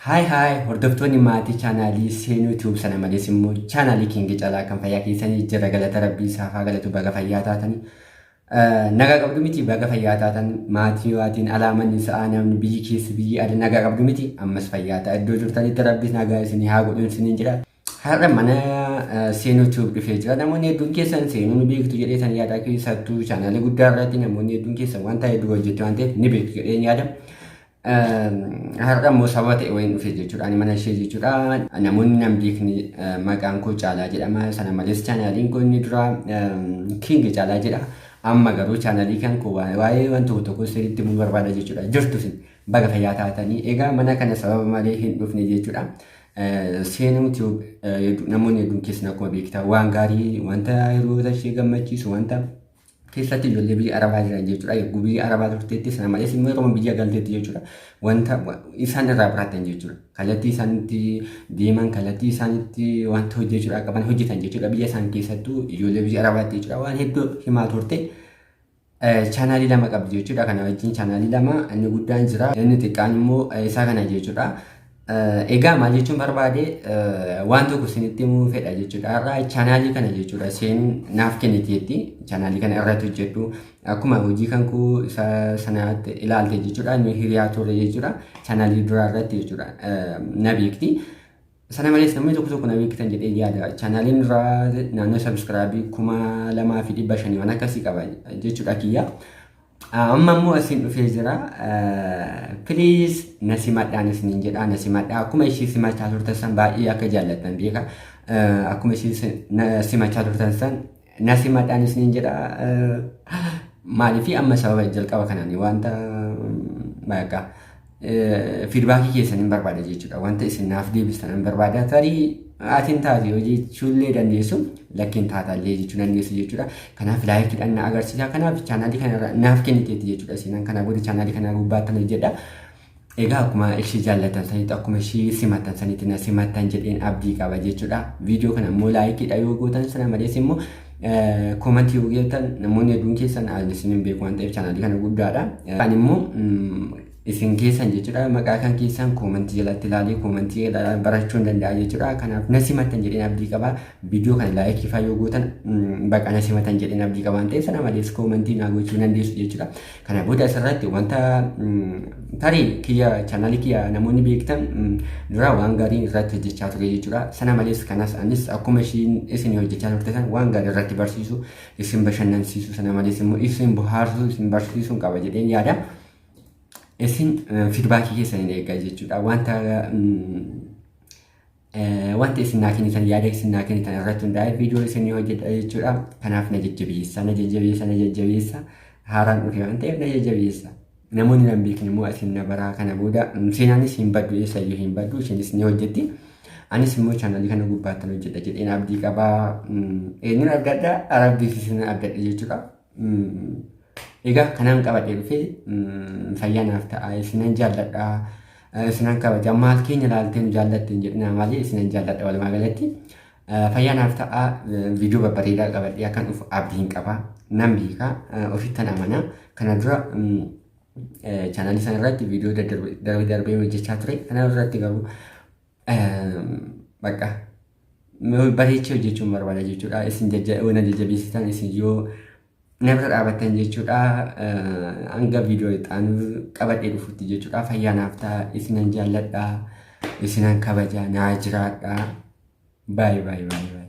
Haay haay, hordoftoonni maatii chaanaalii Seenuu Tube, sana malees immoo chaanaalii Kiingi Calaa, kan fayyaa keessanii jira. Galata Rabbii isaaf haa galatu. Baga fayyaa taatanii. Nagaa qabdu miti? Baga fayyaa taatan. Maatii waatiin alaa, manni sa'aa, namni biyyi keessa, biyyi ala nagaa qabdu miti? Ammas fayyaa ta'a. Iddoo jirtanitti Rabbis nagaa isinii haa godhu isiniin jedha. Har'a mana Seenuu Tube dhufee jira. Namoonni hedduun keessan Seenuu ni beektu jedhee san yaada. Keessattuu chaanaalii guddaa irratti namoonni hedduun keessan wanta hedduu hojjetu waan ta'eef ni beektu jedhee yaada. Har'a immoo sababa ta'e wayiin dhufe jechuudha. Ani mana ishee jechuudha. Namoonni nan beekni, maqaan koo Caalaa jedhama. Sana malees chaanaaliin koo inni dura King Caalaa jedha. Amma garuu chaanaalii kan koo waa'ee waan tokko tokko sirriitti himuu barbaada jechuudha. Jirtu isin, baga fayyaa taatanii. Egaa mana kana sababa malee hin dhufne jechuudha. Seenuu Tube namoonni hedduun keessan akkuma beektan waan gaarii, wanta hiriyoota ishee gammachiisu, wanta keessatti ijoollee biyya Arabaa jiran jechuudha. Yogguu biyya Arabaa turteetti, sana malees immoo yeroo biyya galteetti jechuudha. Wanta isaan irraa baratan jechuudha. Kallattii isaan itti deeman, kallattii isaan itti wanta hojjechuudha qaban hojjetan jechuudha. Biyya isaan keessattuu ijoollee biyya Arabaatti jechuudha. Waan hedduu himaa turte. Chaanaalii lama qabdi jechuudha. Kana wajjin chaanaalii lama, inni guddaan jira. Inni xiqqaan immoo isaa kana jechuudha. Egaa maal jechuun barbaade, waan tokko isinitti himuu fedha jechuudha. Har'a chaanaalii kana jechuudha seenuun naaf kenniteetti. Chaanaalii kana irratti hojjedhu. Akkuma hojii kan koo isa sanaatti ilaalte jechuudha. Inni hiriyaa turre jechuudha. Chaanaalii duraa irratti jechuudha. Na beekti. Sana malees namni tokko tokko na beektan jedhee yaada. Chaanaaliin duraa naannoo subscribe 2500 waan akkasii qaba jechuudha kiyya. Amma immoo asiin dhufee jira. Please, na simadhaan isiniin jedha, na simadhaa. Akkuma ishii simachaa turtan san baay'ee akka jaallattan beeka. Akkuma ishii simachaa turtan san na simadhaan isiniin jedha. Maaliif amma sababa jalqaba kanaan wanta bakka feedback keessan hin barbaada jechuudha. Wanta isin naaf deebistan hin barbaada. Tarii atiin taate hojjechuullee dandeessu, lakkiin taataallee jechuu dandeessu jechuudha. Kanaaf likeiidhaan na agarsiisa. Kanaaf chaanaalii kana naaf kenniteetti jechuudha. Seenaan kana booda chaanaalii kana gubbaattan hojjedha. Egaa akkuma ishee jaallatan sanitti, akkuma ishee simatan sanitti na simatan jedheen abdii qaba jechuudha. Viidiyoo kana immoo likeiidha yoo gootan, sana malees immoo comment yoo gootan, namoonni hedduun keessan isin hin beeku waan ta'eef chaanaalii kana guddaadha. Kan immoo isin keessan jechuudha, maqaa kan keessan comment jalatti ilaalee comment barachuu hin danda'a jechuudha. Kanaaf na simatan jedheen abdii qaba. Viidiyoo kana like faa yoo gootan baqa na simatan jedheen abdii qaba waan ta'eef, sana malees comment naa gochuu dandeessu jechuudha. Kana booda asirratti wanta tarii kiyya, chaanaalii kiyya namoonni beektan dura waan gaarii irratti hojjechaa ture jechuudha. Sana malees kanas anis akkuma ishiin isin hojjechaa turte san waan gaarii irratti barsiisu, isin bashannansiisu, sana malees immoo isin bohaarsu, isin barsiisuun qaba jedheen yaada. Isin feedback keessan eeggaa jechuudha. Wanta isin naa kennitan, yaada isin naa kennitan irratti hundaa'ee viidiyoo isin hojjedha jechuudha. Kanaaf na jajjabeessa, na jajjabeessa, na jajjabeessa. Haaraan dhufe waan ta'eef na jajjabeessa. Namoonni nan beekne immoo asin na baraa. Kana booda seenaanis hin baddu, eessayyuu hin baddu, isheenis ni hojjetti. Anis immoo chaanaalii kana gubbaattan hojjedha jedheen abdii qabaa. Eenyuun abdadha? Rabbiif isin abdadha jechuudha. Egaa kanaan qabadhee dhufee, fayyaa naaf ta'a. Isinan jaalladha. Isinan kabaja. Maal keenya ilaaltee nu jaallatte hin jedhina malee isinan jaalladha walumaa galatti. Fayyaa naaf ta'a. Viidiyoo babbareedaa qabadhee akkan dhufu abdiin qaba. Nan beeka. Ofittan amana. Kana dura chaanaalii sana irratti viidiyoo darbee darbee hojjechaa ture. Kana irratti garuu bakka bareechee hojjechuun barbaada jechuudha. Isin na jajjabeessitan, isin yoo na bira dhaabattan jechuudha. Hanga viidiyoo itti qabadhee dhufutti jechuudha. Fayyaa naaf ta'a. Isinan jaalladha. Isinan kabaja. Naa jiraadha. Baay'ee baay'ee baay'ee.